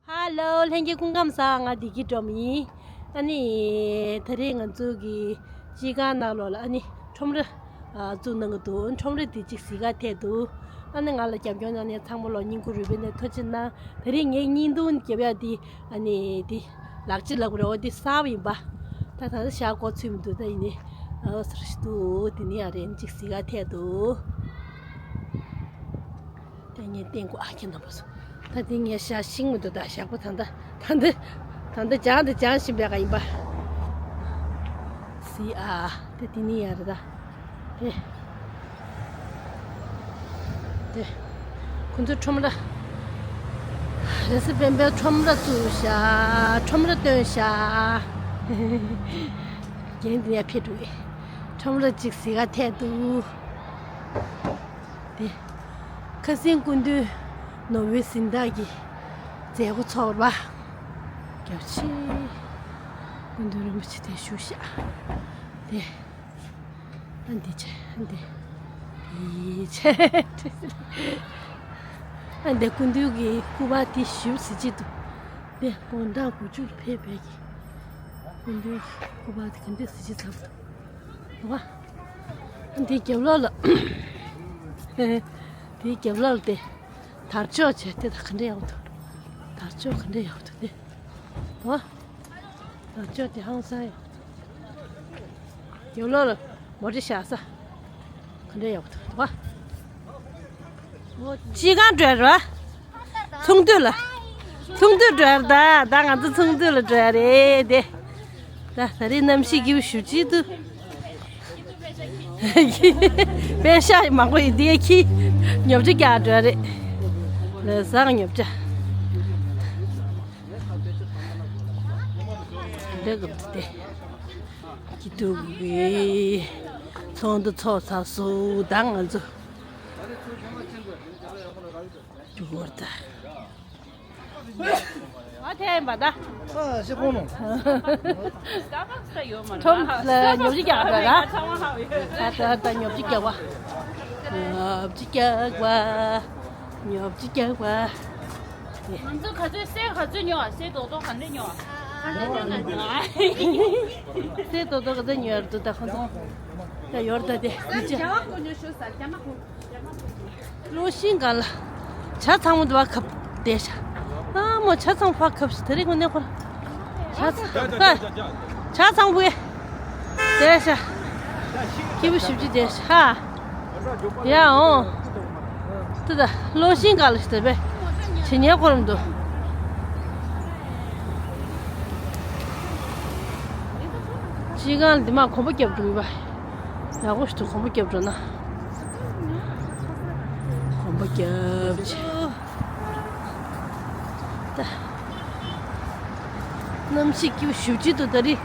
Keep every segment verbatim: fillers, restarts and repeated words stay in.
ཧ་ལོ། ལྷན་རྒྱས་སྐུ་ཁམས་བཟང་། ང་བདེ་སྐྱིད་སྒྲོལ་མ་ཡིན། ཨ་ནི་ད་རེས་ང་ཚོ་གི་སྤྱི་ཁང་ནང་ལོགས་ལ་ཨ་ནི་ཁྲོམ་ར་ཨ་བཙུགས་གནང་གི་འདུག་ཁྲོམ་ར་དེ་གཅིག་གཟིགས་ག་ཐད་འདུག་ཨ་ནི་ང་ལ་རྒྱབ་སྐྱོར་གནང་མཁན་ཚང་མ་ལ་སྙིང་ཁུང་རུས་པའི་ནས་ཐུགས་རྗེ་གནང་། ད་རེས་ངའི་བརྙན་ཐུང་རྒྱབ་ཡ་དེ་ཨ་ནི་དེ་ལག་ཕྱིས་ལབ་དགོས་རེད། འོ་དེ་གསར་པ་ཡིན་པ། ད་ད་ལྟ་ཞག་འགོ་ཚུགས་མི་འདུག་ད་ཡིན་ནི་ཨ་སུ་ར་ཞིག་འདུག་དེ་ནི་ཡ་རེད། གཅིག་གཟིགས་ག་ཐད་འདུག་ད་ངས་བསྟན་དགོས། ཨ་ཁྱེད་རྣམ་པ་ཚོ། ད་དེ་ངས་ཤ་ཤིང་མི་འདུག་ད་ཞག་པོ་ད་ལྟ་ད་ལྟ་ད་ལྟ་སྦྱང་དང་སྦྱང་བཞིན་པའི་ག་ཡིན་པ། སི་ཨ། དེ་དེ་ནི་ཡ་རེད་ད། དེ་དེ་ཁོ་ཚོ་ཁྲོམ་ར། རེས་གཟའ་སྤེན་པའི་ཁྲོམ་ར་བཙུགས་ཤག་ཁྲོམ་ར་བཏོན་ཤག་རྒན་དེ་ཡ་ཕེབས་འགྲོ་གི་ཁྲོམ་ར་གཅིག་གཟིགས་ག་ཐད་འདུག་དེ། ཁ་སང་སྐུ་མདུན་ནོར་བུའི་གཟེངས་རྟགས་ཀྱི་མཛད་སྒོ་ཚོགས་པ། རྒྱབ་ཆེ། སྐུ་མདུན་རིན་པོ་ཆེ་དེ་བཞུགས་ཤག་དེ། ཨ་འདི་ཆེ་ཨ་འདི། ཡི་ཆེ། ཨ་འདི་སྐུ་མདུན་གྱི་སྐུ་པར་དེ་ཞིབ་གཟིགས་ཅི་འདུག་དེ་དགུང་གྲངས་དགུ་བཅུ་ལ་ཕེབས་པའི་གི་སྐུ་མདུན་སྐུ་པར་དེ་ག་འདྲས་གཟིགས་ཅི་ཚར་འདུག་ག་འདི་རྒྱབ་ལོགས་ལ། དེའི་རྒྱབ་ལོགས་ལ་དེ་དར་ལྕོག་བྱས་དེ་དང་ག་འདྲ་ཡག་པོ་འདུག་དར་ལྕོག་ག་འདྲ་ཡག་པོ་འདུག་དེ་དོ། དར་ལྕོག་དེ་ཧང་སང་ཡག་པོ་འདུག་རྒྱབ་ལོགས་ལ་མོ་ཊ་བཞག་ས་ག་འདྲ་ཡག་པོ་འདུག་དོ། སྤྱི་ཁང་འགྲོ་ར། ཚོང་འདུས་ལ། ཚོང་འདུས་འགྲོ་ཡ་རེད་ད། ད་ང་ཚོ་ཚོང་འདུས་ལ་འགྲོ་ཡ་རེད་དེ། ད་ད་རེས་གནམ་གཤིས་སྐྱིད་པོ་ཞེ་པོ་ཅིག་འདུག་པད་ཤག་མང་པོ་ཡིན་དེ་ཁྱི། ཉོ་ཆ་རྒྱག་འགྲོ་ཡ་རེད། ལ་ཟག་ཉོ་ཆ། འདི་གི་དེ། སྐྱིད་སྡུག་གི་ཚོགས་འདུ་ཚོགས་ཚར་སོང་། ད་ང་ཚོ། ཅུ་བོར་ད། ཨ་ཐེ་ཡིན་པ་ད། ཨ་ཤི་ཁོང་ནོ། ཁྲོམ་ལ་ཉོ་ཆ་རྒྱག་པ་ད། ད་ད་ད་ཉོ་ཆ་རྒྱག་པ། ཉོ་ཆ་རྒྱག་པ། ཉོ་ཆ་རྒྱག་པ། ང་ཚོ་ག་ཚོད་སེ་ག་ཚོད་ཉོ་བ། སེ་རྡོག་རྡོག་ག་འདྲ་ཉོ་བ། སེ་རྡོག་རྡོག་ག་ཚོད་ཉོ་ཡོད་འདུག་ད་ཁོང་ཚོ། ད་ཡོར་ད་དེ་མི་ཅི། རྒྱ་མ་ཁོ་ཉོ་ཤོག་ཟེར་རྒྱ་མ་ཁོ། གློག་ཤིང་སྒང་ལ་ཇ་ཚང་མ་འདི་བ་ཁབ་བསྡད་ཤག་ཨ་མོ་ཇ་ཚང་ཕ་ཁབ་ཤི་ད་རེས་ངོ་གནས་ཁོ་ར། ཇ་ཚང་ད་ཇ་ཚང་བུ་བསྡད་ཤག་སྐྱིད་པོ་ཞིབ་ཅིག་བསྡད་ཤག་ཡ་འོང་། ཏི་ད་གློག་ཤིང་སྒང་ལ་ཤི་ད་པས་ཇ་ཉལ་ཁོ་ར་མི་འདུག་ཅི་གང་འདི་མ་གོམ་པ་རྒྱབ་འགྲོ་གི་བ། ཡག་པོ་ཞིག་ཏུ་གོམ་པ་རྒྱབ་འགྲོ་ན། གོམ་པ་རྒྱབ་ཅིག་ད། གནམ་གཤིས་སྐྱིད་པོ་ཞེ་པོ་ཅིག་འདུག་ད་རེས།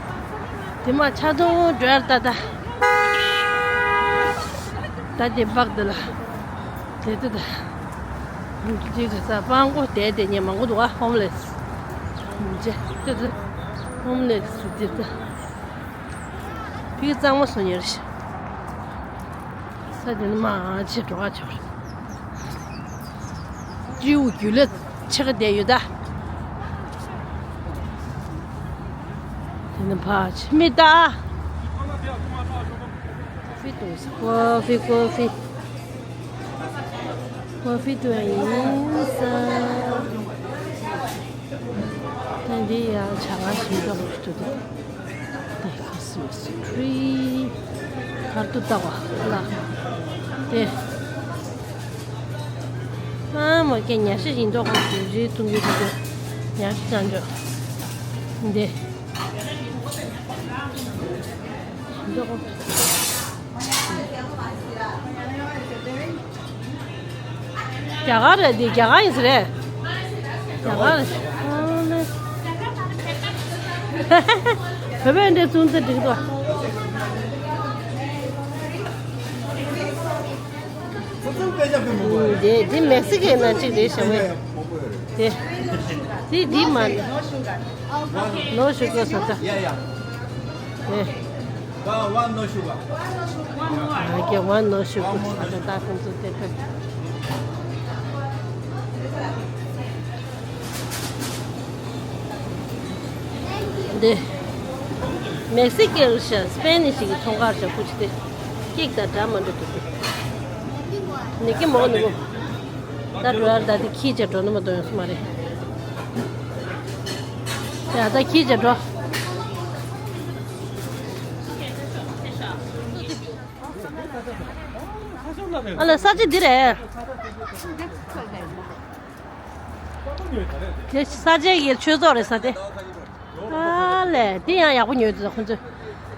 དེ་མ་ཆ་ཚང་འགྲོ་ཡར་ད་ད། ད་དེ་འབག་འདི་ལ། དེ་དེ་ད། ཅིག་ག་ས་སྤང་གོ་དེ་དེ་ཉེ་མང་གོ་འདུག་ཨ་ཧོམ་ལེ་སི། ཅེ་དེ་དེ། ཧོམ་ལེ་སི་དེ་ད། ཕི་གཙང་མ་སོ་ཉེར་ཤི། ས་དེ་ནི་མ་ཆེ་འགྲོ་ག་ཆོར། སྤྲེའུ་རྒྱུད་ལ་ཆེ་ག་བསྡད་ཡོད་ད། དེ་ནི་ཕ་ཆེ་མི་ད། ཀོ་ཧྥི་འཐུང་ས། ཀོ་ཧྥི་ཀོ་ཧྥི། ཀོ་ཧྥི་འཐུང་ཡ་ཡིན་ས། ད་འདི་ཡང་བྱ་དངོས་ཞིག་འདྲ་པོ་ཞིག་འདུག་དེ་ཁ་སི་མ་སི་ཁྲི་གར་དུ་ལྟ་བ་ལ་དེ། ཨ་མ་ཀེ་ཉ་ཤ་ཞིག་འདྲ་པོ་ཞིག་རེད་འདུག་ཉ་ཤ་ཅང་འདྲ་འདི། རྒྱ་གར་རེད་འདི། རྒྱ་གར་ཡིན་ས་རེད། རྒྱ་གར་རེད། ཨ་ལེ། བོད་པའི་འདྲ་ཚུན་ཚོད་འགྲིག་འདུག་འདི་འདི་མེག་སི་ཀོའི་ནང་གཅིག་རེད་ཤག་བས། དེ། དེ་འདི་མ། ནོ་ཤུ་གར་ཟེར་ད། དེ། ཨ་ཀེ་ཝན་ནོ་ཤུ་གར་ཟེར་ད་ད་ཁོང་ཚོ་དེ་ཕེབས། དེ། མེག་སི་ཀན་ཤ་སྤེ་ནིཤ་གི་ཚོང་ཁང་ཤ་ཁུ་ཆི་དེ། ཀེག་དང་འདྲ་མ་འདྲ་འདུག་དེ། ནི་ཀི་མོ་ནི་མོ། ད་འགྲོ་ཡར་ད་དེ་ཁྱི་བྱ་འགྲོ་ནི་མ་གཏོང་ཡོང་སུ་མ་རེད། ཡ་ད་ཁྱི་བྱ་འགྲོ། ཨ་ལ་ས་ཆ་འདི་རེད། དེ་ས་ཆའི་གི་ཆོས་ཚོགས་རེད་ས་དེ། ཨ་ལས་དེ་ཡང་ཡག་པོ་ཉོས་འདུག་ད་ཁོང་ཚོས་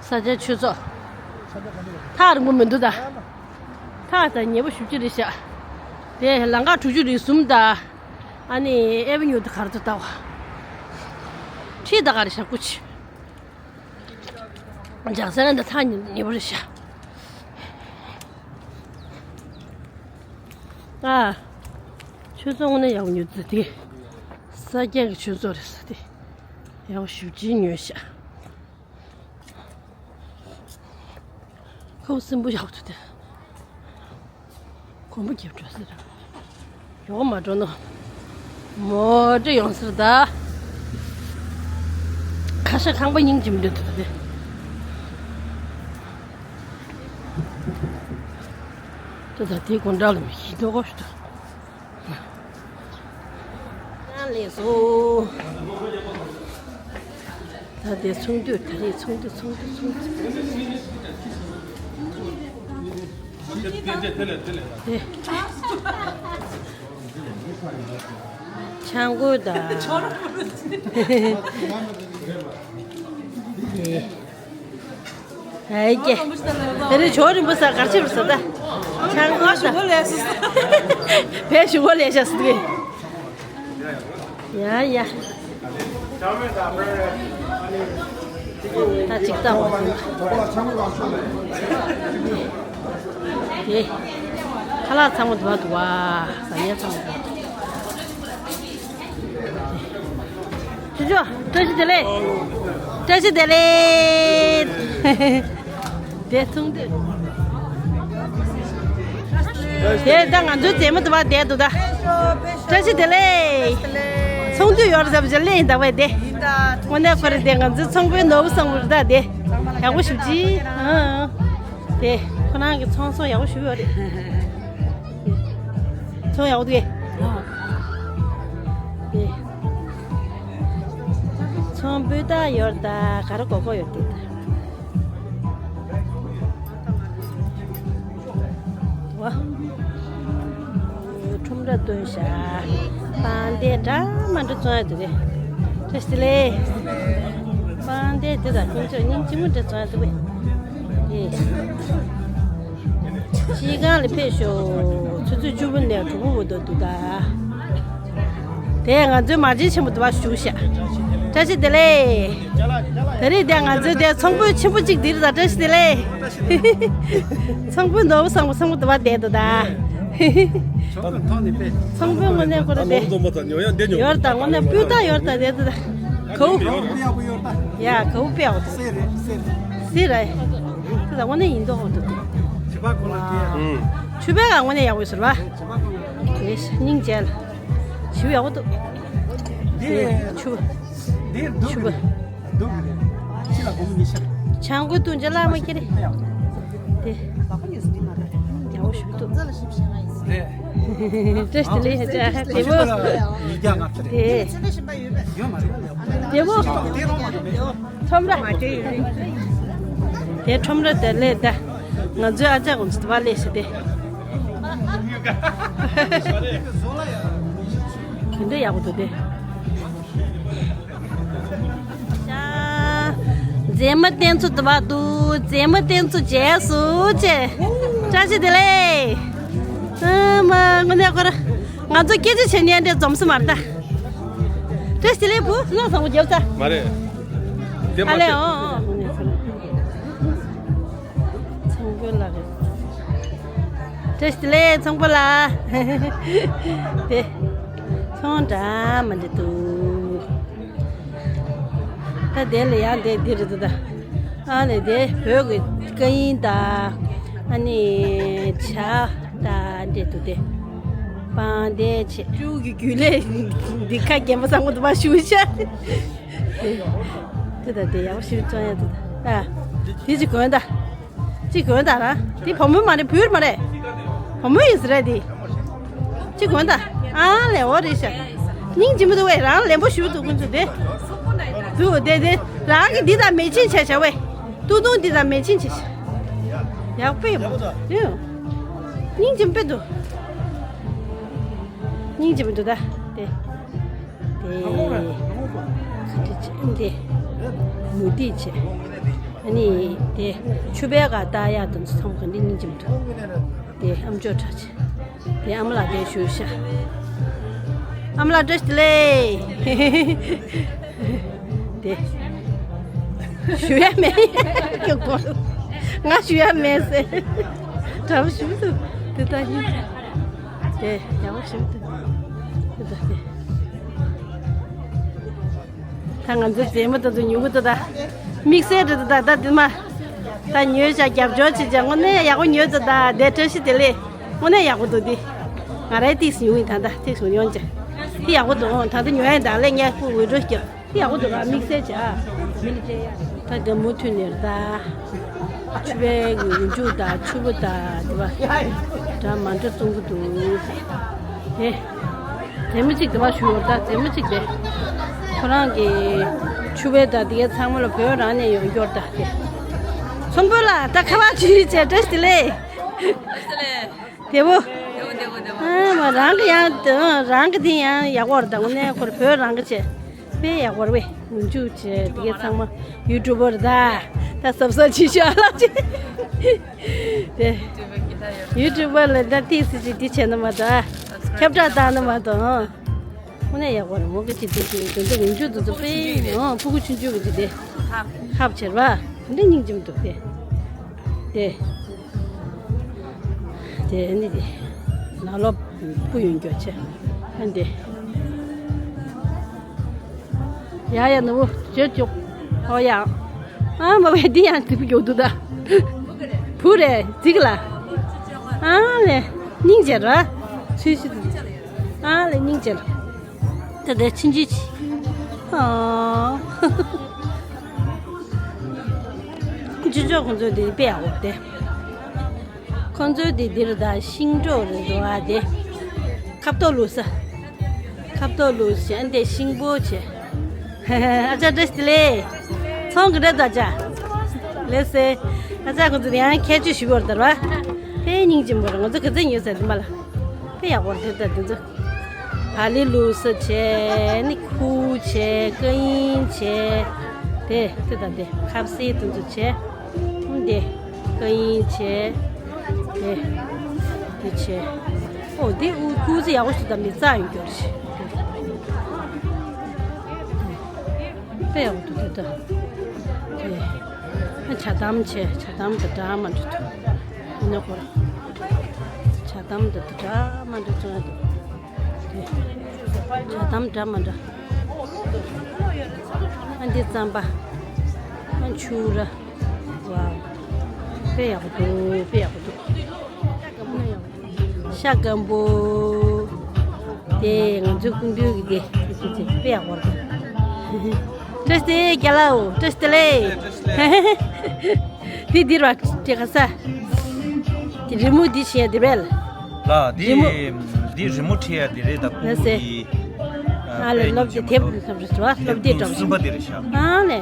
ས་ཆའི་ཆོས་ཚོགས། ཐག་རིང་པོ་མི་འདུག་ད། ཐག་ད་ཉེ་པོ་ཞུ་རྒྱུ་རེད་ཤག་དེ་ལམ་ཁ་དྲུག་ཅུ་རེ་གསུམ་ད། ཨ་ནི་ཨེ་བི་ཉུ་དེ་གར་དུ་ལྟ་བ། ཁྲིད་ད་ག་རེ་ཤག་ཀུ་ཆི། འཇང་སེ་ར་འདི་ཐག་ཉེ་པོ་རེད་ཤག་ཨ། ཆོས་ཚོགས་དངོས་གནས་ཡག་པོ་ཉོས་ཚེ་དེ། ས་སྐྱ་གི་ཆོས་ཚོགས་རེད་ས་དེ། ཡག་པོ་ཞུ་ཅི་ཉོས་ཤག་ཁོ་སྲིན་པོ་ཡག་པོ་འདུག་དེ། གོམ་པ་རྒྱབ་འགྲོ་ཟེར། ཡོག་མ་འགྲོ་ནོ། མོ་ཊ་ཡོང་ཟེར་ད། ཁ་ཤ་ཁང་པ་སྙིང་རྗེ་མི་འདུག་དེ། དེ་ད་དེའི་དགོང་དག་ལ་མི་ཤི་འགྲོ་གོ་ཞུ་ད། ཡང་ལེགས་སོ། ད་དེ་ཚོང་འདུས་ད་རེས་ཚོང་འདུས་ཚོང་འདུས་ཚོང་འདུས། དེ། ཆང་གོས་དང་། དེ། ཨེ་ཀྱེ། དེ་རིང་ཇོ་རིན་པོ་ས་གར་ཆེ་བར་ས་ད། ཆང་གོས་ད། བས་ཞུ་གོ་ལས་ཤ་སི་ཡ་ཡ། ད་ཅིག་ལྟ་བ་ཟིན། དེ། ཁ་ལག་ཚང་མ་འདུག་བ་འདུག་བ། ཟ་ཉལ་ཚང་མ་འདུག་བ་འདུག་ཅོ་ཅོ། བཀྲ་ཤིས་བདེ་ལེགས། བཀྲ་ཤིས་བདེ་ལེགས། དེ་ཚོང་དུས། དེ་ད་ང་ཚོའི་རྩེད་མོ་དུ་བ་བསྡད་འདུག་ད། བཀྲ་ཤིས་བདེ་ལེགས། ཚོང་དུས་ཡོད་རེད་ཟེར་བ་ཅིག་ལེན་ཡིན་ད་བས་དེ། དངོས་གནས་ཁོ་རེ་དེ་ང་ཚོའི་ཚོང་པའི་ནོར་བུ་བསམ་བློ་རེད་ད་དེ། ཡག་པོ་ཞུ་ཅི། ཨང་། དེ་ཁོ་རང་གི་ཚོང་སོགས་ཡག་པོ་ཞུ་ཡོད་རེད། ཚོང་ཡག་པོ་འདུག་གས། དེ། ཚོང་སྤུས་དག་ཡོད་རེད་ད་ག་རེ་དགོས་དགོས་ཡོད་རེད་ད། ཝ། ཁྲོམ་ར་སྟོན་ཤག་པང་གདན་འདྲ་མ་འདྲ་བཙོང་ཡ་འདུག་གས། བཀྲ་ཤིས་བདེ་ལེགས། པང་གདན་འདི་དང་ཁྱིམ་ཚང་སྙིང་རྗེ་མོ་འདྲ་བཙོང་ཡ་འདུག་གས། ཨེ། སྤྱི་ཁང་ལ་ཕེབས་ཤོག་ཆུ་ཚོད་བཅུ་པ་ནས་དྲུག་པ་བར་དུ་འདུག་ད། དེ་ང་ཚོའི་མ་བྱན་ཆེན་པོ་འདི་བ་བཞུགས་ཤག་བཀྲ་ཤིས་བདེ་ལེགས། དེ་རིང་དེ་ང་ཚོའི་དེ་ཚོང་དཔོན་ཆེན་པོ་གཅིག་འདིར་ད་བཀྲ་ཤིས་བདེ་ལེགས། ཚོང་དཔོན་ནོར་བུ་བཟང་པོ་ཚོང་དཔོན་འདི་བ་བསྡད་འདུག་ད། ཚོང་དཔོན་དངོས་གནས་ཁོ་ར་བསྡད། ཡོར་དང་དངོས་གནས་སྤུས་དག་ཡོར་དང་བསྡད་འདུག་ད། གའུ། ཡ་གའུ་དཔེ་ཡག་པོ་འདུག་སེ་རེད། དེ་ད་དངོས་གནས་ཡིན་མདོག་ཁ་པོ་འདུག་ཆུ་པ་གང་དངོས་གནས་ཡག་པོ་ཡོད་ཟེར་བ། དེ་སྙིང་རྗེ་ལ། ཞིབ་ཡག་པོ་འདུག་དེ་ཆུ། དེ་འདུག་ཆུ་པ། འདུག་རེད། ཕྱི་ལ་སྒོར་མོ་ཉི་ཤུ། ཆང་གོས་བཏུང་རྒྱུ་ལ་མ་ཁྱེར། དེ། ཡག་པོ་ཞིག་འདུག་རེད། བཀྲ་ཤིས་བདེ་ལེགས་ཧ་ཅང་བདེ་མོ། ཉིས་བརྒྱ་ལྔ་བཅུ་རེད། དེ། ཡོད་མ་རེད། བདེ་མོ། ཁྲོམ་ར། དེ་ཁྲོམ་ར་དེ་ལས་ད། ང་ཚོའི་ཨ་ཅག་ཀུན་ཚོ་དེ་བ་ལས་ཤི་དེ། ག་འདྲ་ཡག་པོ་འདུག་དེ། ཡ། མཛེས་མ་བསྟན་འཛུགས་དུ་བ་འདུག་མཛེས་མ་བསྟན་འཛུགས་རྗེས་སུ་བཅས། བཀྲ་ཤིས་བདེ་ལེགས། ཨ་མ་དངོས་གནས་ཁོ་ར། ང་ཚོ་སྐད་ཆ་བྱེད་ཉན་དེ་འཛོམས་སུ་མ་རེད་ད། བཀྲ་ཤིས་བདེ་ལེགས་བུ་ལོ་བཟང་པོ་རྒྱབ་ཚ། མ་རེད། དེ་མ་ཨ་ལེ་རེད། ཨོ་ཨོ། ཚོང་དཔོན་ལགས་རེད། བཀྲ་ཤིས་བདེ་ལེགས་ཚོང་དཔོན་ལགས། དེ། ཚོང་འདྲ་མ་འདྲ་འདུག་ད་དེ་ལ་ཡང་དེ་འདི་རེད་འདུག་ད། ཨ་ལེ་དེ་བོད་ཀྱི་བཀའ་ཡིན་ད། ཨ་ནི་ཇ་ད་འདྲེ་འདུག་དེ། པང་དེ་ཆེ་ཅུ་གི་རྒྱུད་ལས་འདི་ཁ་རྒྱན་པ་བཟང་པོ་འདུག་པ་ཞུ་ཤ། དེ་ད་དེ་ཡག་པོ་ཞིག་བཙོང་ཡ་དེ་ད། ཨ། དེ་ཅིག་གོན་ད། ཅིག་གོན་ད་ར། དེ་བུ་མོ་མ་རེད། བུ་མ་རེད། བུ་མོ་ཡིན་ཟེར་ར་དེ། ཅིག་གོན་ད། ཨ་ལེ་འོ་རེད་ཤག་སྙིང་རྗེ་མོ་འདུག་བས། རང་ལེན་པོ་ཞུ་འདུག་ཁོང་ཚོ་དེ། འདུག་དེ་དེ། རང་གི་འདི་དང་matching་བྱས་བྱ་བས། ཏུང་ཏུང་འདི་དང་matching་བྱས་བྱ། ཡག་པོ་ཡོད་མ་རེད། སྙིང་རྗེ་མོ་དཔེ་འདུག་སྙིང་རྗེ་མོ་འདུག་ད་དེ། དེ། ཁ་ཏི་ཅན་དེ། མུ་ཏིག་བྱས། ཨ་ནི་དེ། ཕྱུ་པའི་ག་ལྟ་ཡག་དང་ཚོང་ག་འདི་སྙིང་རྗེ་མོ་འདུག་དེ་ཨམ་ཅོག་འདྲ་བྱས། དེ་ཨ་མ་ལགས་དེ་ཞུ་ཤག་ཨ་མ་ལགས་བཀྲ་ཤིས་བདེ་ལེགས། དེ། ཞུ་ཡ་མེད། ཁྱོད་གོ། ང་ཞུ་ཡ་མེད་ཟེར། དྲ་བ་ཞུ་ཐུབ། དེ་ལྟ་ཡིན། དེ་ཡག་པོ་ཞུ་ཐུབ། དེ་ལྟ་དེ། ད་ང་ཚོའི་རྫས་མ་དེ་ཚོ་ཉོ་གི་འདུག་ད་དམིགས་བསལ་རེད་འདུག་ད་ད་དེ་མ། ད་ཉོས་བཞག་རྒྱབ་སྐྱོར་བྱེད་བྱ་དངོས་གནས་ཡག་པོ་ཉོས་འདུག་ད་དེ་བཀྲ་ཤིས་བདེ་ལེགས། དངོས་གནས་ཡག་པོ་འདུག་དེ། ང་རའི་ཏིག་ཉོ་གི་ཡིན། ད་ད་ཏིག་ཉོ་ཡོང་བྱ། དེ་ཡག་པོ་འདུག་ད་ད་ཉོ་ཡ་ད་ལས་ངས་ཁུ་འོས་འགྲོ་རྒྱབ། དེ་ཡག་པོ་འདུག་ར། དམིགས་བསལ་བྱ། ད་དེ་མུ་མཐུད་ནས་ད། ཕྱུ་པའི་གི་འོག་འཇུག་དང་ཕྱུ་པ་དང་དེ་བ། འདྲ་མ་འདྲ་བཙོང་གི་འདུག་དེ། རྫས་མ་གཅིག་དེ་བ་ཞུ་ཡོད་ད། རྫས་མ་གཅིག་དེ། ཁོ་རང་གི་ཕྱུ་པའི་ད་དེ་གའི་ཚང་མ་ལ་བོད་རང་ནས་ཡོང་རྒྱུར་ད་དེ། ཚོང་དཔོན་ལགས་ད་ཁ་པར་ཅིག་བྱས། བཀྲ་ཤིས་བདེ་ལེགས། བདེ་པོ། ཨ་མ་རང་གི་ཡང་དེ་རང་གི་དེ་ཡང་ཡག་པོ་རེད་ད། དངོས་གནས་ཁོ་རང་བོད་རང་གི་བྱས། དཔེ་ཡག་པོ་རེད་པས། ངུ་འཇུག་བྱས་དེ་གའི་ཚང་མ་ཡུ་ཊུབ་པར་ད། ད་གཟབ་གཟབ་བྱེད་ཤོག་ལགས་ཅེ། དེ། ཡུ་ཊུབ་པར་ལ་ད་ཏིག་སི་ཅིག་འདི་བྱས་ན་མ་གཏོགས། ཁྱབ་བསྒྲགས་བཏང་ན་མ་གཏོགས། དངོས་གནས་ཡག་པོ་རེད་མོ། གི་ཅིག་དེ་ཅིག་དེ་ཚོ་ངུ་འཇུག་དེ་ཚོ་དཔེ་ཡང་ཕྲུ་གུ་ཆུང་ཆུང་གི་ཅིག་དེ། ཧབ་བྱེད་པ། དེ་འདྲ་སྙིང་རྗེ་མོ་འདུག་དེ། དེ། དེ་ནི་དེ། ནང་ལོགས་སྤུ་ཡོང་རྒྱུ་བྱས། ཨ་འདི། ཡ་ཡ་ནུ་བོ་བྱོས་བྱོས། ཨོ་ཡ། ཨ་མ་བས་འདི་ཡང་རྫིག་པོ་མགྱོགས་འདུག་ད། བུ་རེད་རྫིག་ལ། ཨ་ལེ། སྙིང་རྗེ་ར། ཚུལ་ཤིག་ཨ་ལེ་སྙིང་རྗེ་ར། ད་ལྟ་ཕྱིན་ཅི་ཕྱིན། ཨ། ཅི་ཅོག་ཁོང་ཚོའི་དེ་དཔེ་ཡག་པོ་དེ། ཁོང་ཚོའི་དེ་འདིར་ད་ཤིང་ཏོག་རེད་འདུག་ཨ་དེ། ཁབ་ཏོག་བླུགས་ས། ཁབ་ཏོག་བླུགས་བྱས་འདི་ཤིང་ཕོར་བྱས། ཨ་ཅག་བཀྲ་ཤིས་བདེ་ལེགས། ཚོང་གི་རེད་ད་ཅག་ལགས་སེ། ཨ་ཅག་ཁོང་ཚོ་དེ་ཡང་ཁྱད་ཆོས་ཞུ་བར་དར་བ། དཔེ་སྙིང་རྗེ་མོ་རེད། ང་ཚོ་ག་ཚོད་ཉོས་ཟེར་དུ་མ་ལ། དཔེ་ཡག་པོ་རེད་ད་དེ་ཚོ། བག་ལེབ་བླུགས་ས་བྱས། ནི་ཁུ་བྱས། ཀ་ཡིན་བྱས། དེ་དེ་དང་དེ་ཁབ་སེ་དེ་ཚོ་བྱས། ཨུམ་དེ་ཀ་ཡིན་བྱས། དེ་དེ་བྱས། ཨོ་དེ་ཨུ་ཁུ་ཚོ་ཡག་པོ་ཞིག་དང་མི་རྩ་ཡོད་རྒྱུ་རེད། དཔེ་ཡག་པོ་འདུག་དེ་ད། དེ་ཨ་ཇ་དམ་བྱས། ཇ་དམ་དང་འདྲ་མ་འདྲ་འདུག་ཨ་ནི་ཁོ་ར་ཇ་དམ་དང་འདྲ་མ་འདྲ་བཙོང་ཡ་འདུག་ཇ་དམ་འདྲ་མ་འདྲ། ཨ་འདི་རྩམ་པ། ཨ་ཕྱུར་ར། ཝའོ། དཔེ་ཡག་པོ་འདུག་དཔེ་ཡག་པོ་འདུག་ཤ་སྐམ་པོ། དེ་ང་ཚོའི་སྐུ་མདུན་གྱི་དེ་དེ་དེ་དཔེ་ཡག་པོ་འདུག་བཀྲ་ཤིས་བདེ་ལེགས་རྒྱལ་ལའོ། བཀྲ་ཤིས་བདེ་ལེགས། འདི་འདིར་བ་དེ་ག་ས། དེ་རི་མོ་འདི་བྱས་འདི་རེད། ལ་འདི་རི་མོ། འདི་རི་མོ་བྲིས་ཡ་འདི་རེད་ད། ཁོང་ལགས་སེ། གི་ཨ་ལས་སློབ་དེབ་དེབ་ཀྱི་ཁམས་རེད་བ། སློབ་དེབ་དེབ་གསུམ་པ་འདི་རེད་ཤག་ཨ་ལས།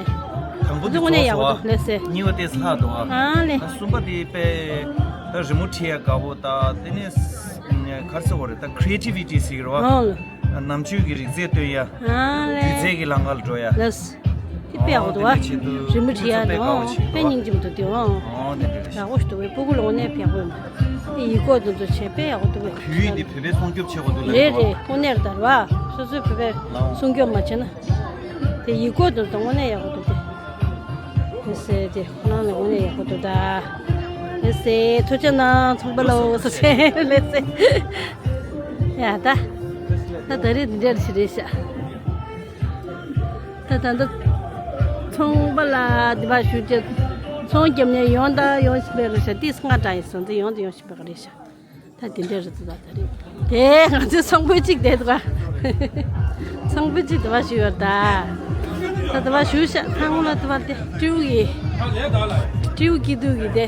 དང་པོ་འདི་དངོས་གནས་ཡག་པོ་འདུག་ལགས་སེ། གཉིས་པ་དེ་ལྷག་འདུག་ཨ་ལས། ད་གསུམ་པ་དེ་དཔེ་ད་རི་མོ་བྲིས་ཡ་དགའ་པོ་ད་དེ་ནས་ག་རེ་ཟེར་བ་རེད། ད་ཁྲི་ཨེ་ཊི་ཝི་ཊི་ཟེར་གི་རེད་བ། ཨ་ལས། ནམ་རྒྱུན་གྱི་རིག་རྩལ་སྟོན་ཡ། ཨ་ལས། སྒྱུ་རྩལ་གྱི་ལམ་ཁ་ལ་འགྲོ་ཡ། ལགས་སེ། དེ་དཔེ་ཡག་པོ་འདུག་བ། རི་མོ་བྲིས་ཡ་དང་དཔེ་སྙིང་རྗེ་མོ་འདུག་དེ་འོང་། འོ་དེ་འདྲ་རེད། ཡག་པོ་ཞིག་འདུག་བས། སྤུ་གུ་ལ་དངོས་གནས་དཔེ་ཡག་པོ་ཡོད། དེ་ཡིག་སྐོགས་དེ་ཚོ་བྱས་དཔེ་ཡག་པོ་འདུག་བས། བོད་ཡིག་འདི་བོད་པས་སྲུང་སྐྱོབ་བྱེད་དགོས་འདུག་ལབ་རེད་འདུག་བ། རེད་རེད། དངོས་གནས་རེད་ད་རེད་བ། སོ་སོའི་བོད་པས་སྲུང་སྐྱོབ་མ་བྱས་ན། དེ་ཡིག་སྐོགས་དེ་ཚོ་དངོས་གནས་ཡག་པོ་འདུག་དེ། ལགས་སེ། དེ་ཁོ་རང་ལ་དངོས་གནས་ཡག་པོ་འདུག་ད། ལགས་སེ། ཐུགས་རྗེ་གནང་ཚོང་པ་ལགས་སོ་སེ། ལགས་སེ། ཡ་ད། ད་ད་རེས་འདི་འདྲ་ཞིག་རེད་ཤག་ད་ད་ད། ཚོང་པ་ལ་འདི་པ་ཞུ་རྒྱུ། ཚོང་བརྒྱབ་ནས་ཡོང་ད་ཡོང་བཞིན་པའི་རེད་ཤག་ཏིས་ང་དྲག་ཡིན་སོང་ཙི་ཡོང་ད་ཡོང་བཞིན་པའི་རེད་ཤག་ད་དེ་འདྲའི་རེད་འདུག་ད་ད་རེད། དེ་ང་ཚོའི་ཚོང་དཔོན་གཅིག་བསྡད་འདུག་ག་ཚོང་དཔོན་གཅིག་འདི་པ་ཞུ་ཡོད་ད། ད་ལྟ་བ་ཞུ་ཤ་ཁང་ལ་ལྟ་བ་དེ་སྤྲེའུ་ཡི་སྤྲེའུ་སྐྱིད་སྡུག་གི་དེ།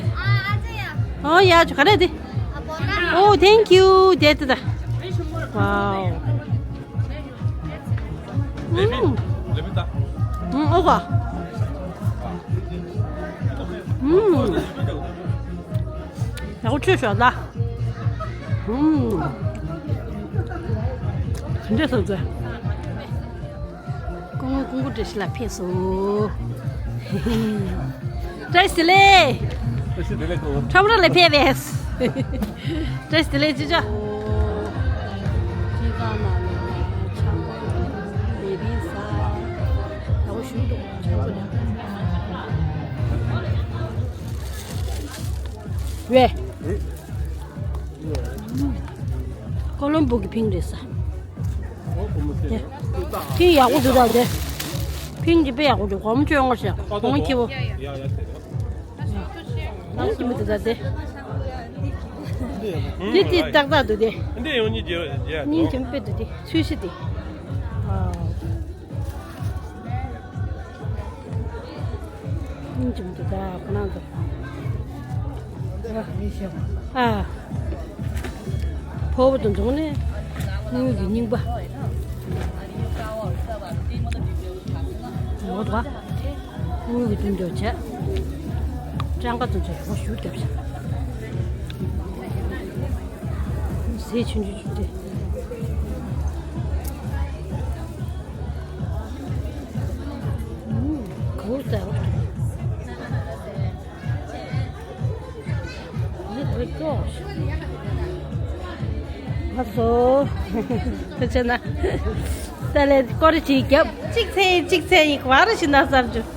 ཨོ་ཡ་ཆུ་ག་རེ་དེ། ཨོ་thank you དེ་དེ་ད། ཝའོ། ཨུམ། ཨུམ་ཨོ་ག་ཨུམ། ཡག་པོ་ཆོས་ཤོག་ལ། ཨུམ། ག་འདྲས་སོང་ཚེ། སྐུ་ངོ་སྐུ་ངོ་བཀྲ་ཤིས་ལ་ཕེབས་སོང་། བཀྲ་ཤིས་བདེ་ལེགས། བཀྲ་ཤིས་བདེ་ལེགས་སྐུ་ངོ། ཁྲོམ་ར་ལ་ཕེབས་པས། བཀྲ་ཤིས་བདེ་ལེགས་ཅི་ཅོ། ཅི་ག་མ་ལོ་ཆང་པོ་ལེ་བི་ས་ཡག་པོ་ཞུ་འདུག་ཆང་པོ་ལེ། ཝེ། ཀོ་ལོམ་བུ་གི་ཕིང་རེད་ས། དེ། ཕིང་ཡག་པོ་འདུག་ད་དེ། ཕིང་གི་དཔེ་ཡག་པོ་འདུག་གོམ་བཅོས་ཡོང་བ་ཞིག་གོམ་ཁྱི་བོ། ཡང་གི་མི་འདུག་ད་དེ། དེ་དེ་ཏག་ཏག་འདུག་དེ། འདི་ཡོང་ཉིད་རྒྱལ་རྒྱལ་སྙིང་རྗེ་དཔེ་འདུག་དེ་ཚུལ་ཤི་དེ། ཨ། སྙིང་རྗེ་མི་འདུག་ད་ཁོ་ན་འདུག་ཨ། ཕོ་བོ་དང་འཛོམས་ནས་དངུལ་གྱི་རྙིང་པ། འོ་དོ། དངུལ་གྱི་དུང་ཕྱུར་བྱས། སྤྱང་ཀ་དུང་ཕྱུར་ཡག་པོ་ཞུ་བརྒྱབ་བྱས། ཟས་ཆུང་ཆུང་ཆུང་དེ། ཨུམ། ག་བུར་ལྟ་བ། ཡིད་རིག་གོ། ང་ཚོ། ཁྱེད་ན། ད་ལས་སྐོར་ཅིག་རྒྱབ། གཅིག་ཚེ་གཅིག་ཚེ་ཡིན་གོ་ར་ཞིག་ན་བསམ་བྱུང་།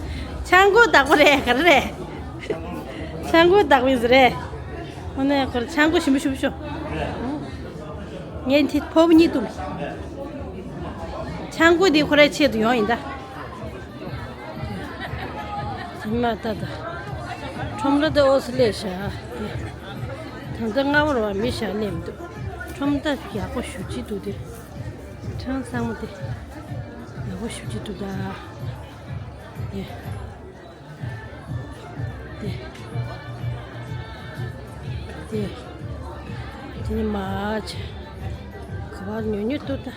ཆང་སྒོ་བདག་པོ་རེད་ག་རེ་རེད། ཆང་སྒོ་བདག་པོ་ཡིན་ཟེར་རེད། ཧོ་ནས་ཁོར་ཆང་སྒོ་ཞིམ་པོ་ཞིམ་པོ་ཤོག་ངས་འདི་ཕོ་བོ་གཉིས་བཏུང་། ཆང་སྒོ་འདི་ཁོ་རའི་ཆེད་དུ་ཡོང་ཡིན་ད། ཉི་མ་ལྟ་ད། ཁྲོམ་ར་དེ་ཨོ་སི་ལེ་ཤ་དེ། ད་ལྟ་སྔ་བོར་བ་མི་ཞག་སླེབས་འདུག་ཁྲོམ་ད་ཡག་པོ་ཞུ་ཅི་འདུག་དེ། ཁྲང་ཚང་མ་དེ། ཡག་པོ་ཞུ་ཅི་འདུག་ད། དེ། དེ། དེ། དེ་ནི་མ་ཆ། ག་བར་ཉོ་ཉོ་འདུག་ད།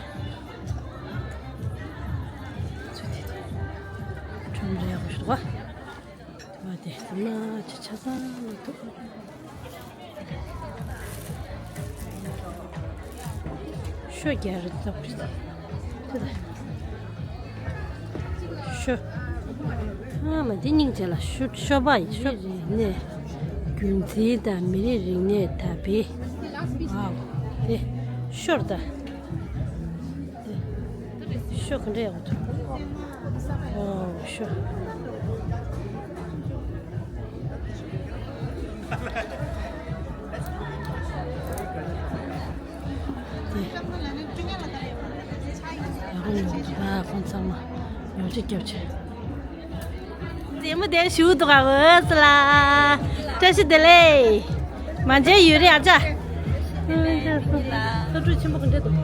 ཚུལ་དེ་དེ། ཁྲོམ་ར་ཡག་པོ་ཞིག་འདུག་ག་བ་དེ་མ་ཆ་ཆ་ཚང་མི་འདུག་ཤོ་རྒྱག་རེད་ཙག་རེད། ཤོ། ཨ་མ་དེ་སྙིང་རྗེ་ལ་ཤོ་ཤོ་པ་ཡིན་ཤོ། རིག་གནས། རྒྱུན་འཛིན་དང་མི་རིགས་རིག་གནས་དར་སྤེལ། ཨའོ། དེ་ཤོར་ད། ཤོ་ག་འདྲ་ཡག་པོ་འདུག་ཨོ་ཤོ། དེ། ཡག་པོ་ཡོང་གི་ད་ཁོང་ཚང་མ་ཡོང་ཅིག་རྒྱབ་ཆེ། རྩེད་མོ་དེ་ཞུ་འདུག་ག་འོ་ཙི་ལ། བཀྲ་ཤིས་བདེ་ལེགས། མ་མཇལ་ཡུན་རིང་ཨ་ཅག་ཐོ་ཕྲུག་ཆེན་པོ་ག་འདྲ་འདུག་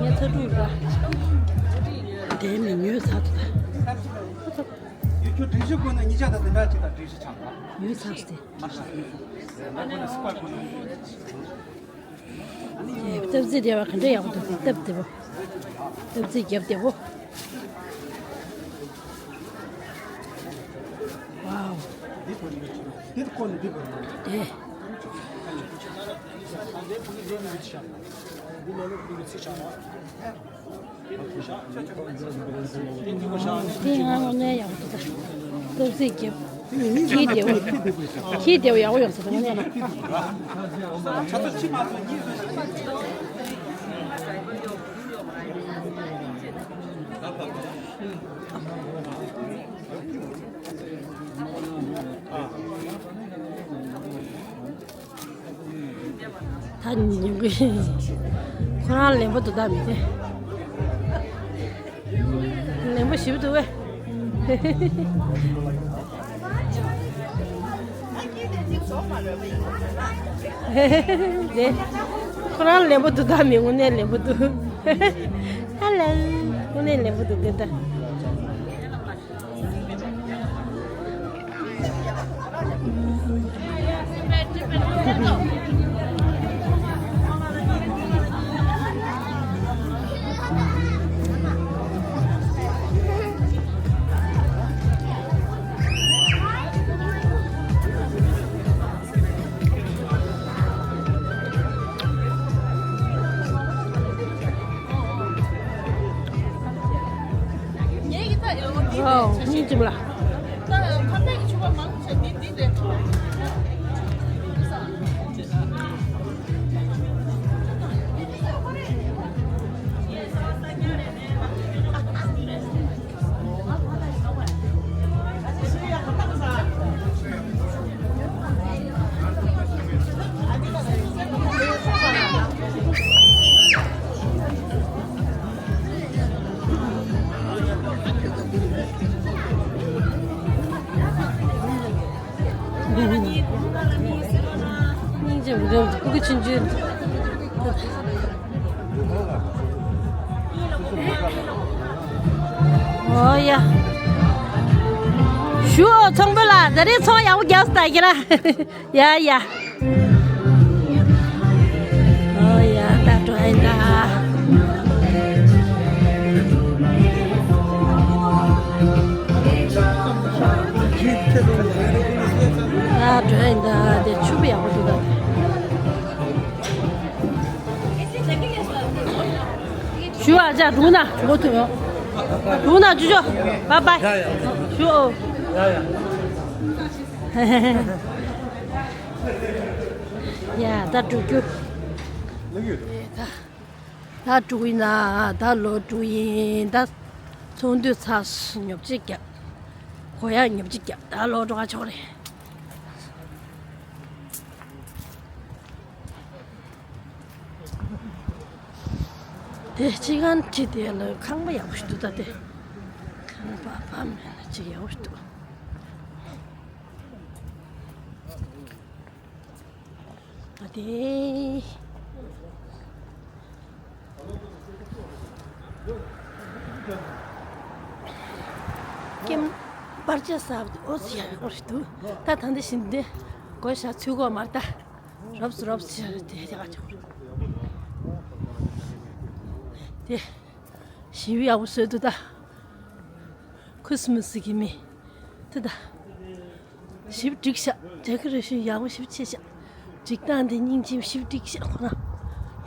ངས་ཐོ་ཕྲུག་ར། དེ་མི་ཉོས་ཚར་འདུག་ད། ཁྱོད་སྒྲིག་གཞི་བཀོད་ན་ཉིས་བརྒྱ་དང་བདུན་ཕྲག་གཅིག་དང་སྒྲིག་གཞི་ཆགས་པ། ཉོས་ཚར་ཏེ། སྟབས་རྩེ་བདེ་བ་ག་འདྲ་ཡག་པོ་འདུག་སྟབས་བདེ་པོ། སྟབས་རྩེ་རྒྱབ་བདེ་པོ། ཝའོ། དེ། དེ་ང་དངོས་གནས་ཡག་པོ་འདུག་ད། སྟོབས་ཚིག་རྒྱབ། ཁྱི་བདེ་བོ། ཁྱི་བདེ་བོ་ཡག་པོ་ཡོང་ས་དངོས་གནས་ལ། ད་ཉིན་གུང་ཁོ་རང་ལེན་པོ་འདུག་ད་མི་དེ། ལེན་པོ་ཞིབ་འདུག་བས། དེ། ཁོ་རང་ལེན་པོ་འདུག་ད་མི་དངོས་གནས་ལེན་པོ་འདུག་ཧ་ལ། དངོས་གནས་ལེན་པོ་འདུག་གི་ད། ཨོ། སྙིང་རྗེ་མོ་ལ། སྙིང་རྗེ་མོ་འདུག་ཕྲུ་གུ་ཆུང་ཆུང་འདུག་ཨོ་ཡ། ཞུ་ཨོ་ཚོང་དཔོན་ལགས། ད་རེས་ཚོང་ཡག་པོ་རྒྱག་སོང་ད་ཁྱེད་རང་། ཡ་ཡ། ཨོ་ཡ། ད་འགྲོ་ཡིན་ད། ད་འགྲོ་ཡིན་ད། དེ་ཕྱུ་པ་ཡག་པོ་འདུག་ད། ཞུ་ཨ་ཅག་འགྲོ་ན་འགྲོ་ཐུབ་ཡོང་། འགྲོ་ན་ཅུ་ཅོ། བཱའི་བཱའི། ཡ་ཡ། ཞུ་ཨོ། ཡ་ཡ། ཡ་ད་འགྲོ་རྒྱུ། ད་ད་འགྲོ་ཡིན་ན་ད་ལོག་འགྲོ་ཡིན་ད། ཚོང་འདུས་ཚར་སོང་། ཉོ་ཆ་རྒྱབ། གོ་ཡག་ཉོ་ཆ་རྒྱབ། ད་ལོག་འགྲོ་ག་ཆོག་རེད། དེ་ཅི་གང་ཅི་དེ་ལ་ཁང་པ་ཡག་པོ་ཞིག་འདུག་ད་དེ། ཁང་པ་ཕ་མེད་ན་ཅིག་ཡག་པོ་ཞིག་འདུག་ཨ་དེ། ཀེམ་པར་ཆས་གསར་པ་དེ་ཨོ་ཙི་ཡག་པོ་ཞིག་འདུག་ད་ད་འདི་བཞིན་དེ་སྒོ་ཞག་ཚུད་གོ་མར་ད། རོབ་སུ་རོབ་སུ་བྱས་དེ་དེ་ག་ཅིག་དེ་ཞིབ་ཡག་པོ་བཟོས་འདུག་ད། ཁུ་སི་མུ་སི་གི་མི་དེ་ད། ཞིབ་འགྲིག་ཤག་ཌེ་ཀོ་རེ་ཤན་ཡག་པོ་ཞིབ་ཆེ་ཤག་སྒྲིག་སྟངས་དེ་སྙིང་རྗེ་ཞིབ་འགྲིག་ཤག་ཁོ་རང་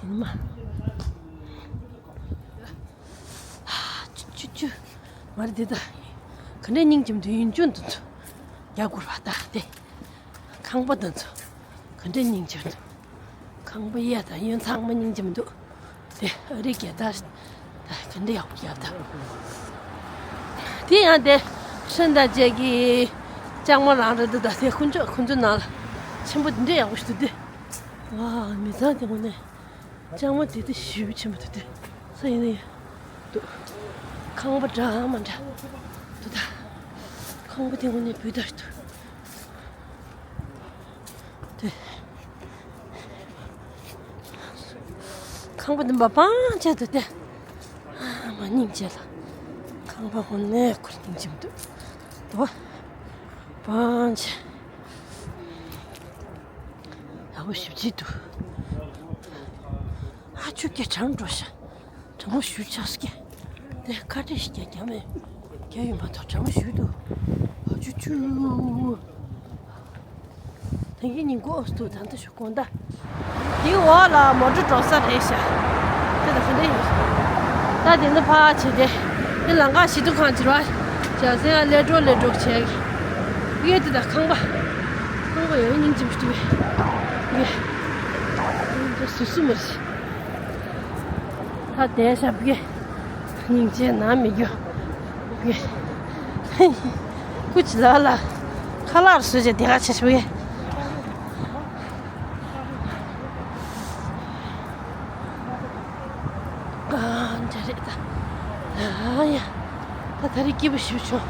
དེ་ནི་མ། ཅུ་ཅུ་ཅུ། མ་རེད་དེ་ད། ག་འདྲའི་སྙིང་རྗེ་མོ་འདུག་ཡུན་ཅུང་འདུག་རྒྱ་གུར་བ་ད་དེ། ཁང་པ་དེ་ཚོ་ག་འདྲའི་སྙིང་རྗེ་མོ་འདུག་ཁང་པ་གཡས་དང་གཡོན་ཚང་མ་སྙིང་རྗེ་མོ་འདུག་དེ་ཨ་རིའི་རྒྱལ་དར་ད་ག་འདྲའི་ཡག་པོ་རྒྱབ་ད། དེ་ཡང་དེ་ཧྲན་ད་ཅེ་གི་ལྕང་མ་རང་རེད་འདུག་ད་དེ་ཁོ་ཚོ་ཁོ་ཚོ་ནང་ལ་ཆེན་པོ་འདི་འདྲའི་ཡག་པོ་ཞིག་འདུག་དེ། ཝ། མི་ཚང་དེ་ངོ་ནས། ལྕང་མ་དེ་དེ་ཞེ་པོ་ཆེན་པོ་འདུག་སྟེ། ས་ཡིན་ན་ཡང་། འདུག་ཁང་པ་འདྲ་མ་འདྲ། འདུག་ད། ཁང་པ་དེ་ངོ་ནས་བུད་དར་འདུག་དེ། ཁང་པ་དེ་འབའ་སྤང་བྱས་འདུག་སྟེ། ཨ་མ་སྙིང་རྗེ་ལ། ཁང་པ་ངོ་ནས་ཁོར་སྙིང་རྗེ་མི་འདུག་འདུག་བ། སྤང་བྱས། ཡག་པོ་ཞེ་པོ་ཅིག་འདུག་ཨ་ཆུ་སྐྱེ་གྲང་འགྲོ་ཤག་གྲང་མོ་ཞུ་ཆགས་སྐྱེ། དེ་ཁ་བྲལ་ཞིག་རྒྱག་རྒྱག་མེད། རྒྱག་ཡོད་མ་གཏོགས་གྲང་མོ་ཞུ་འདུག་ཨ་ཆུ་ཆུ། ད་གིན་ཉིན་གུང་འདུག་ད་ལྟ་ཞུ་དགོངས་དག་དེའི་འོག་ལ་མོ་ཊ་འགྲོ་ས་རེད་ཤག་དེ་ད་ག་འདྲ་ཡིན། ད་དེ་ནི་ཕར་བྱས་ཏེ། དེ་ལམ་ཁ་ཞིག་འདུག་ཁང་བྱེ་བ། བྱ་སེང་ལ་ལས་འགྲོ་ལས་འགྲོ་བྱས། ཡོད་དེ་ད་ཁང་པ། ཁང་པ་ཡོད་སྙིང་རྗེ་མི་འདུག་གས། ཡོད། ཁང་པ་སུ་སུ་མ་རེད། ད་བསྡད་ཤག་བུ་གས། སྙིང་རྗེ་ན་མི་རྒྱུ། བུ་གས། ཀུ་ཅི་ལ་ལ། ཁ་ལག་བཟོས་བྱས་བསྡད་ག་བྱས་བུ་གས། ཨ་འདྲ་རེད་ད། ཨ་ཡ། ད་ད་རེས་སྐྱིད་པོ་ཞིག་བྱུང་།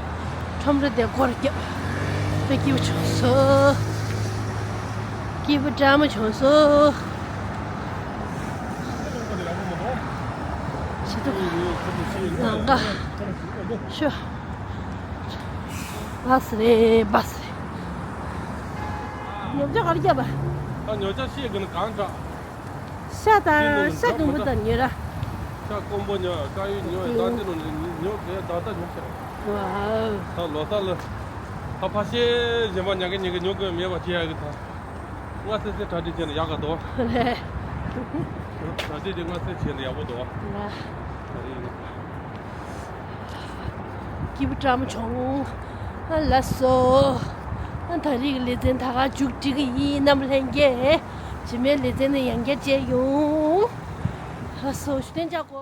ཁྲོམ་ར་དེ་སྒོར་བརྒྱབ། ད་སྐྱིད་པོ་བྱུང་སོང་། སྐྱིད་པོ་འདྲ་མོ་བྱུང་སོང་། ནང་ག་ཤོ། བ་སི་རེད་བ་སི་རེད། ཉོ་ཆ་ག་རེ་བརྒྱབ་པ། ད་ཉོ་ཆ་ཤེས་གི་ནི་གང་དྲག་ཤ་དང་ཤ་དུམ་བུ་དང་ཉོས་ར། ཤ་སྐོམ་པོ་ཉོ་ཤ་ཡོད་ཉོ་ད་འདི་ནང་ཉོ་གི་ད་ད་ཉོ་ཤ། ད་ལོ་ས་ལ་ད་ཕ་ཤེས་གཞན་པ་ཉག་གི་ཉག་གི་ཉོ་གི་མེད་པ་བྱེད་ཡ་གི་ད། ང་སེ་སེ་གྲ་སྒྲིག་བྱས་ན་ཡག་ག་འདུག་རེད། གྲ་སྒྲིག་དེ་ང་སེ་བྱས་ན་ཡག་པོ་འདུག་རེད། སྐྱིད་པོ་བཀྲ་མོ་བྱུང་། ཨ་ལགས་སོ། ཨ་ད་རེས་ཀྱི་ལེ་ཚན་ད་ག་མཇུག་སྒྲིལ་གི་ཡིན། རྣམ་པ་ལྷན་རྒྱས། རྗེས་མའི་ལེ་ཚན་ནས་ཡང་བསྐྱར་མཇལ་ཡོང་། ལགས་སོ་ཞུ་ཐེངས་ཅག་གོ